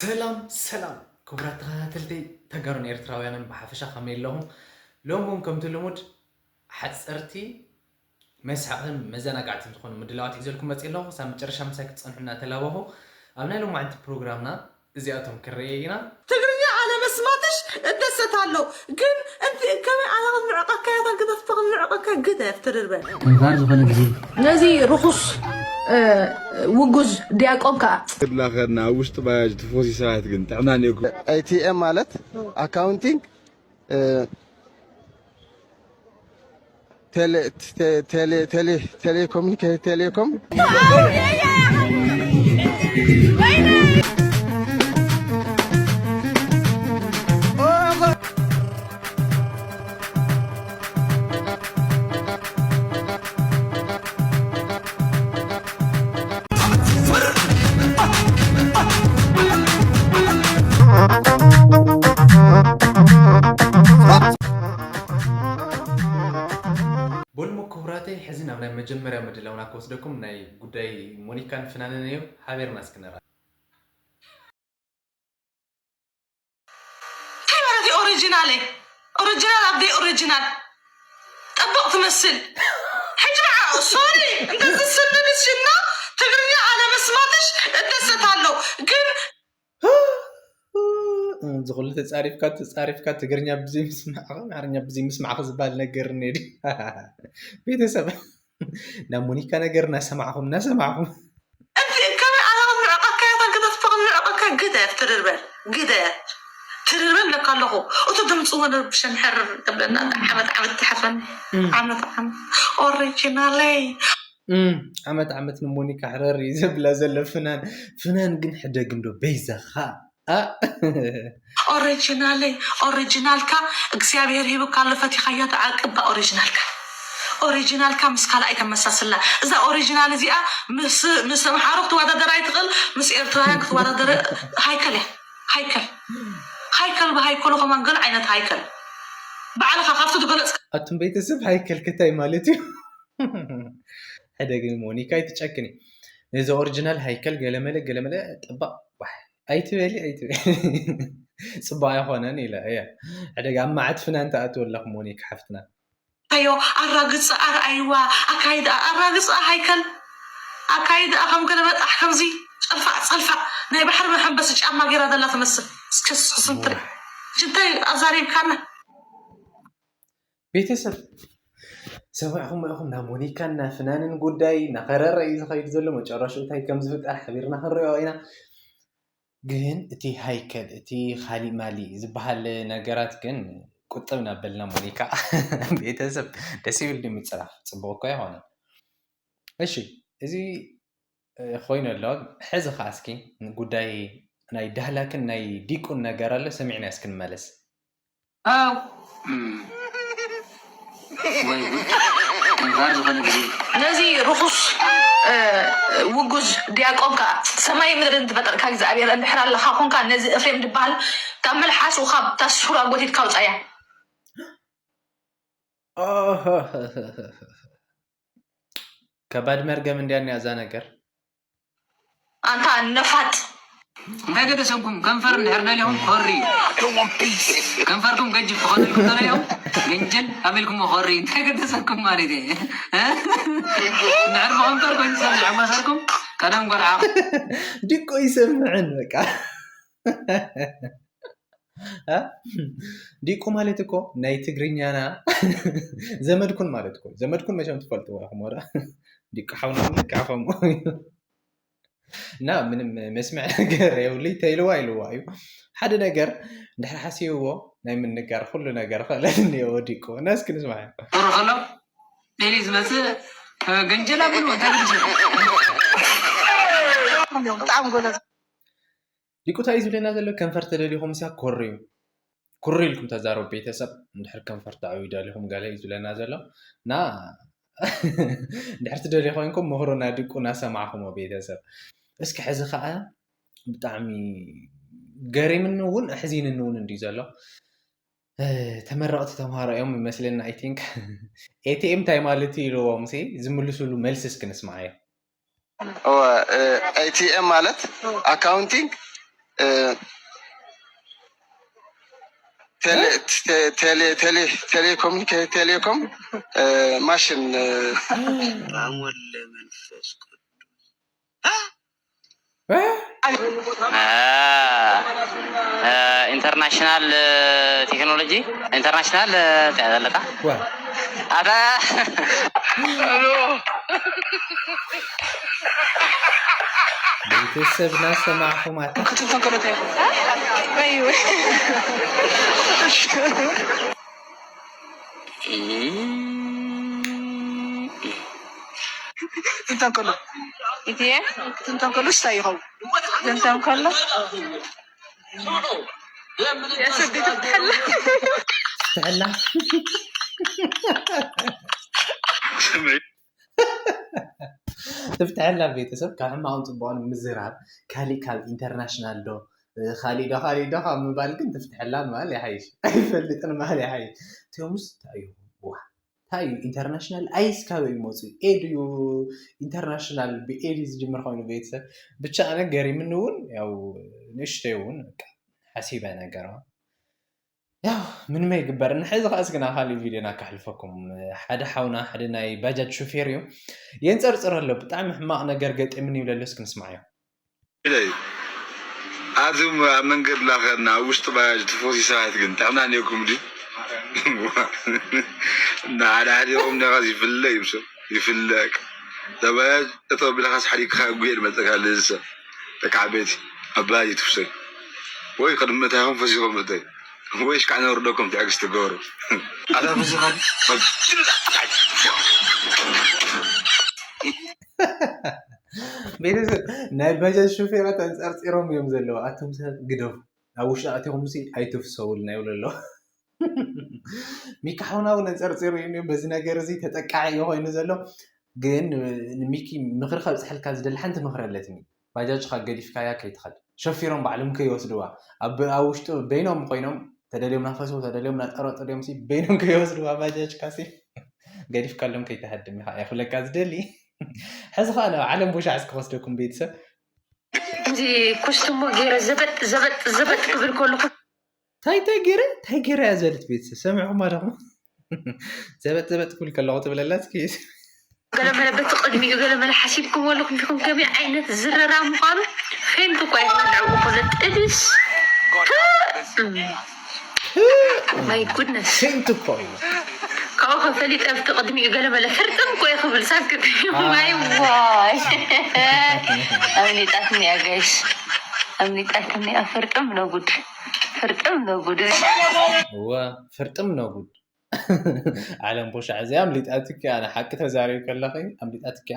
ሰላም ሰላም ክቡራት ተኸታተልቲ ተጋሩን ኤርትራውያንን ብሓፈሻ ከመይ ኣለኹም? ሎም እውን ከምቲ ልሙድ ሓፀርቲ መስሕቕን መዘናጋዕትን ዝኾኑ ምድላዋት ሒዘልኩም መፅእ ኣለኹ። ክሳብ መጨረሻ ምሳይ ክትፀንሑ እናተላበኹ ኣብ ናይ ሎማዕንቲ ፕሮግራምና እዚኣቶም ክረኤ ኢና። ትግርኛ አለመስማትሽ እደሰታለሁ፣ ግን እንቲ ከመይ ኣነ ክንዕቀካ እያ፣ ግደፍ፣ ክንዕቀካ ግደፍ፣ ትድርበል። ጠንካር ዝኾነ ግዜ ነዚ ርኹስ ውጉዝ ዲያቆን ከዓ ክድላኸና ኣብ ውሽጢ ባጃጅ ትፎሲ ሰባት ግን ጥዕና ኔኩ። ኤቲኤም ማለት ኣካውንቲንግ፣ ቴሌ ቴሌ ቴሌ ቴሌኮሙኒኬ ቴሌኮም። በሉ ክቡራተይ፣ ሕዚ ናብ ናይ መጀመርያ ምድላውና ክወስደኩም፣ ናይ ጉዳይ ሞኒካን ፍናንን እዩ። ሓቢርና እስኪ ንርኣ። እንታይ ማለት እዩ ኦሪጂናለይ? ኦሪጂናል ኣብ ደይ ኦሪጂናል ጠበቕ ትመስል። ሕጂ ንዓ ሶሪ እንተ ዝስልምሽ እና ትግርኛ ኣለመስማትሽ እደሰታለሁ፣ ግን እዚ ኩሉ ተጻሪፍካ ተጻሪፍካ ትግርኛ ብዘይ ምስማዕኻ ኣምሓርኛ ብዘይ ምስማዕኻ ዝበሃል ነገር እኒኦ ድዩ? ቤተሰብ፣ ናብ ሞኒካ ነገር እናሰማዕኹም እናሰማዕኹም እቲ ከመይ ኣነ ክንዕቀካ እያ፣ ግደፍ፣ ክንዕቀካ ግደፍ፣ ትድርበል፣ ግደፍ፣ ትድርበል ለካ ኣለኹ። እቱ ድምፂ እውን ርብሸን ሕርር ክብለና፣ ዓመት ዓመት ትሓፈን፣ እም። ዓመት ዓመት ኦሪጂናለይ። እም፣ ዓመት ዓመት ንሞኒካ ሕረር እዩ ዘብላ ዘሎ ፍናን። ፍናን ግን ሕደግ እንዶ በይዛኻ። አ? ኦሪጂናለይ፣ ኦሪጂናልካ እግዚኣብሔር ሂብካ ኣሎ፣ ፈቲኻዮ ተዓቅባ። ኦሪጂናልካ፣ ኦሪጂናልካ ምስ ካልእ ኣይተመሳስላ። እዛ ኦሪጂናል እዚኣ ምስ፣ ምስ ኣምሓሩ ክትወዳደር ኣይትኽእል፣ ምስ ኤርትራውያን ክትወዳደር ሃይከል እያ። ሃይከል፣ ሃይከል ብሃይከሉ ከማን ገለ ዓይነት ሃይከል። ባዕልኻ ካብቲ ትገለጽ ኣቱም ቤተሰብ ሃይከል ክታይ ማለት እዩ? ሕደግ ሞኒካ ኣይትጨክኒ። ነዚ ኦሪጂናል ሃይከል ገለመለ ገለመለ ጠባቕ ዋሕ ኣይትበሊ ኣይትበሊ። ጽቡቕ ኣይኾነን ኢለ እየ። ሕደግ ኣብ መዓት ፍናን ትኣትው ኣለኹ ሞኒካ ሓፍትና። ኣዮ ኣራግጻ ኣርኣይዋ ኣካይዳ ኣራግጻ ሃይከል ኣካይዳ ከም ገለበጣሕ ከምዚ ጸልፋዕ ጸልፋዕ ናይ ባሕሪ መሐንበሲ ጫማ ገይራ ዘላ ትመስል። እስከ ስስንትሪ ሽንታይ ኣዛሪብካና። ቤተሰብ ሰማዕኹም ኢኹም፣ ናብ ሞኒካን ናብ ፍናንን ጉዳይ እናኸረረ እዩ ዝኸይድ ዘሎ። መጨረሽኡ እንታይ ከም ዝፍጠር ሓቢርና ክንሪኦ ኢና። ግን እቲ ሃይከል፣ እቲ ካሊማሊ ዝበሃል ነገራት ግን ቁጥብ እናበልና ሞኒካ ቤተሰብ ደስ ይብል ድዩ ምፅራፍ? ፅቡቕ እኮ ኣይኮነን። እሺ፣ እዚ እ፣ ኮይኑ ኣሎ። ሕዚ ኸዓ እስኪ ጉዳይ ናይ ዳህላክን ናይ ዲቁን ነገር ኣሎ፣ ሰሚዕና እስኪ ንመለስ። ኣው፣ እም። ወይ ጉድ። ጠንካር ዝኾነ ግዜ። ነዚ ርኹስ፣ እ፣ ውጉዝ ዲያቆን ከዓ ሰማይ ምድርን ዝፈጠርካ እግዚኣብሔር እንድሕር ኣለኻ ኮንካ፣ ነዚ ኤፍሬም ዝበሃል ካብ መልሓሱ፣ ካብ ታሱራ ጎቲትካ ውፃያ። ኦሆ። ከባድ መርገም እንድያ እኒኣ እዛ ነገር። ኣንታ ነፋጥ። እንታይ ገደሰኩም? ከንፈር እንድሕር ደሊኹም ኮሪ። ከንፈርኩም ገጅፍ ክኾነልኩም ደለኹም ገንጀል ኣቢልኩም ኮሪ። እንታይ ገደሰኩም ማለት እዩ? እ? እንድሕር ብከንፈር ኮይኑ ሰብ ዝሕጎሰርኩም ቀደም ጎርዓ። ዲቆ ይሰምዕን በቃ። እ? ዲቁ ማለት እኮ ናይ ትግርኛና ዘመድኩን ማለት እኮ። ዘመድኩን መቸም ትፈልጥዎ ኢኹም ወረ? ዲቁ ሓውና እውን ልክዕ ከምኡ እዩ። እና ምንም መስምዕ ነገር የብሉይ፣ ተይልዋ ኢልዋ እዩ። ሓደ ነገር እንድሕር ሓሲብዎ ናይ ምንጋር ኩሉ ነገር ክእለት እኒኦ ዲቁ። እና እስኪ ንስማዕ። ቁሪ ከሎ ዴሊ ዝመጽእ፣ እ፣ ገንጀል ኣብሉ እንታይ ገንጀል? ብጣዕሚ ጎበዝ። ዲቁ እንታይ እዩ ዝብለና ዘሎ? ከንፈር ተደሊኹም እስያ ኮርዩ። ኩሪ ኢልኩም ተዛረቡ ቤተሰብ። እንድሕር ከንፈር ተዓብዩ ደሊኹም ገለ እዩ ዝብለና ዘሎ። እና እንድሕር ትደልዩ ኮይንኩም ምኽሩና ዲቁ እናሰማዕኹሞ ቤተሰብ። እስኪ ሕዚ ኸዓ ብጣዕሚ ገሪምኒ እውን ኣሕዚንኒ እውን እንድዩ ዘሎ። እ፣ ተመረቕቲ ተምሃሮ እዮም ይመስለኒ፣ I think። ኤቲኤም እንታይ ማለት እዩ ኢልዎም ሲ ዝምልሱሉ መልሲ እስኪ ንስማዓዮ። እወ፣ እ፣ ኤቲኤም ማለት ኣካውንቲንግ፣ ቴሌ ቴሌ ቴሌኮሙኒኬ ቴሌኮም ማሽን ኢንተርናሽናል ቴክኖሎጂ ኢንተርናሽናል ታይ ዘለካ ኣታ ቤተሰብና ሰማዕኹም ኣታ ክትንተን ከሎ እንታይ ይኹን? ክትንተን ከሎ ኢትየ ክትንተን ከሎ ስታይ ይኸውን? ክትንተን ከሎ ትፍትሐላ ትፍትሐላ ቤተሰብ ካብ ሕማቕን ፅቡቕን ምዝራብ ካሊእ ካብ ኢንተርናሽናል ዶ ካሊእ ዶ ካሊእ ዶ ካብ ምባል ግን ትፍትሐላ ምባል ይሓይሽ ኣይፈልጥን ምባል ይሓይሽ ቴሙስ እንታይ እዩ እንታይ እዩ ኢንተርናሽናል ኣይስ ካበይ ይመፁ ኤድ እዩ ኢንተርናሽናል ብኤድ ዝጅምር ኮይኑ ቤተሰብ ብቻ ኣነ ገሪምኒ እውን ያው ንእሽተይ እውን ሓሲበ ነገረዋ ያው ምንም ኣይግበር ንሕዚ ከኣስ ግና ካሊእ ቪድዮና ከሕልፈኩም ሓደ ሓውና ሓደ ናይ ባጃጅ ሹፌር እዩ የንፀርፅር ኣሎ ብጣዕሚ ሕማቕ ነገር ገጢምኒ ይብለሉ እስኪ ንስማዓዮ ኢለ እዩ። ኣቱም ኣብ መንገዲ ላኸና ኣብ ውሽጢ ባጃጅ ትፈትዩ ሰባት ግን ጥዕና እኒኦኩም ድዩ? ንሓደ ሓዲኦም ነኻስ ይፍለ እዩ ሰብ ይፍለ እዛ ባጃጅ ጠጠው ኣቢልካስ ሓዲግካ ጉየ ዝመፀካ ልዚ ሰብ ደቂ ዓበይቲ ኣብ ባጃጅ ኣይትፍሰዩ ወይ ቅድሚ ምእታይኹም ፈሲኹም ምእተዩ ወይስ ከዓ ነውርደኩም ትዕግስቲ ግበሩ ኣታ ፈሲኻ ቤተሰብ ናይ ባጃጅ ሾፌራት ኣንፀርፂሮም እዮም ዘለዉ ኣቶም ሰብ ግደፉ ናብ ውሽጢ ኣቲኹም ሲ ኣይትፍሰውልና ይብሉ ኣለዉ ሚኪ ሓውና እውን ኣንፀርፂሩ እዩ በዚ ነገር እዚ ተጠቃዒ እዩ ኮይኑ ዘሎ ግን ንሚኪ ምክሪ ከብፅሐልካ ዝደሊ ሓንቲ ምክሪ ኣለትኒ ባጃጅካ ገዲፍካያ ከይትኸድ ሸፊሮም ባዕሎም ከይወስድዋ ኣብ ውሽጡ በይኖም ኮይኖም ተደልዮም ናፈሰው ተደልዮም ናጠረጥርዮም ሲ በይኖም ከይወስድዋ ባጃጅካ ሲ ገዲፍካሎም ከይትሃድም ኢኻ እየ ክብለካ ዝደሊ ሕዚ ከዓ ናብ ዓለም ቦሻዕ እስኪ ወስደኩም ቤተሰብ እዚ ኩስትሞ ገይረ ዘበጥ ዘበጥ ዘበጥ ክብል ከለኩ ታይ ታይ ገይረ ታይ ገይረ እያ ዝበለት ቤተሰብ ሰሚዕኹም ኣለኹም ዘበጥ ዘበጥ ክብል ከለኹ ትብለላ እስኪ ገለመለ በቲ ቅድሚኡ ገለመለ ሓሲብኩም ኣለኹም ዲኹም ከመይ ዓይነት ዝረራ ምዃኑ ፌንት እኳ ይበልዕዎ ኮነ ጥብስ my goodness ፌንት እኮ እዩ ካብኡ ከፈሊጠ ኣብቲ ቅድሚኡ ገለመለ ፍርጥም እኮ ይኽብል ሳክት ዋይ ዋይ ኣምሊጣትኒ እያ ጋይስ ኣምሊጣትኒ እያ ፍርጥም ነጉድ ፍርጥም ነጉድ እወ ፍርጥም ነጉድ ዓለም ቦሻዕ እዚኣ ኣምሊጣትኪ ኣነ ሓቂ ተዛሪብ ከለኺ ኣምሊጣትኪ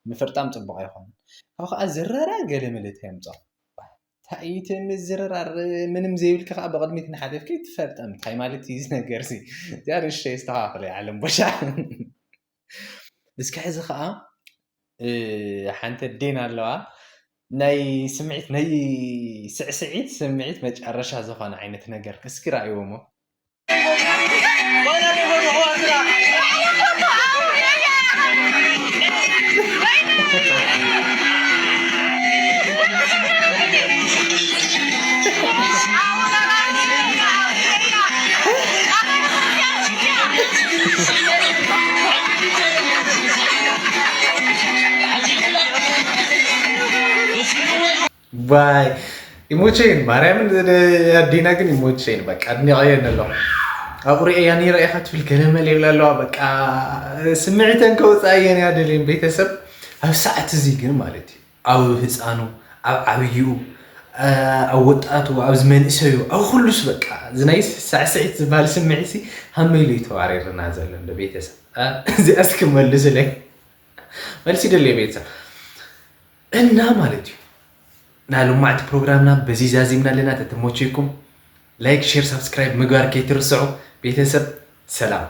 ምፍርጣም ፅቡቅ ኣይኮነን ካብ ከዓ ዝረራ ገለ መለ ተምፀ ታይት ምዝርራር ምንም ዘይብልኪ ከዓ ብቅድሚት ንሓለፍኪ ትፈልጠም እንታይ ማለት እዩ ነገር እዚኣ ንእሽተይ ዝተካክለ ዓለም ቦሻዕ እስኪ ሕዚ ከዓ ሓንቲ ኣዴና ኣለዋ ናይ ስምዒት ናይ ስዕስዒት ስምዒት መጨረሻ ዝኾነ ዓይነት ነገር እስኪ ረኣይዎሞ ባይ ይሞቸይን ማርያምን ኣዴና ግን ይሞቸይን በቃ ኣድኒቀየን ኣለኹ ኣብኡ ርእያ ነይረ ኢኻ ትብል ገለመል ይብላ ኣለዋ በቃ ስምዒተን ከውፅኣየን እያ ደልየን ቤተሰብ ኣብ ሰዓት እዚ ግን ማለት እዩ ኣብ ህፃኑ ኣብ ዓብይኡ ኣብ ወጣቱ ኣብዚ መንእሰዩ ኣብ ኩሉስ በቃ እዚ ናይ ሳዕስዒት ዝበሃል ስምዒት ሃመይሉ እዩ ተዋሪርና ዘሎ እንደ ቤተሰብ እዚኣስ ክመልስለይ መልሲ ደልየ ቤተሰብ እና ማለት እዩ ናይ ሎማዕቲ ፕሮግራምና በዚ ዛዚምና ኣለና ተተሞቸይኩም ላይክ ሼር ሳብስክራይብ ምግባር ከይትርስዑ ቤተሰብ ሰላም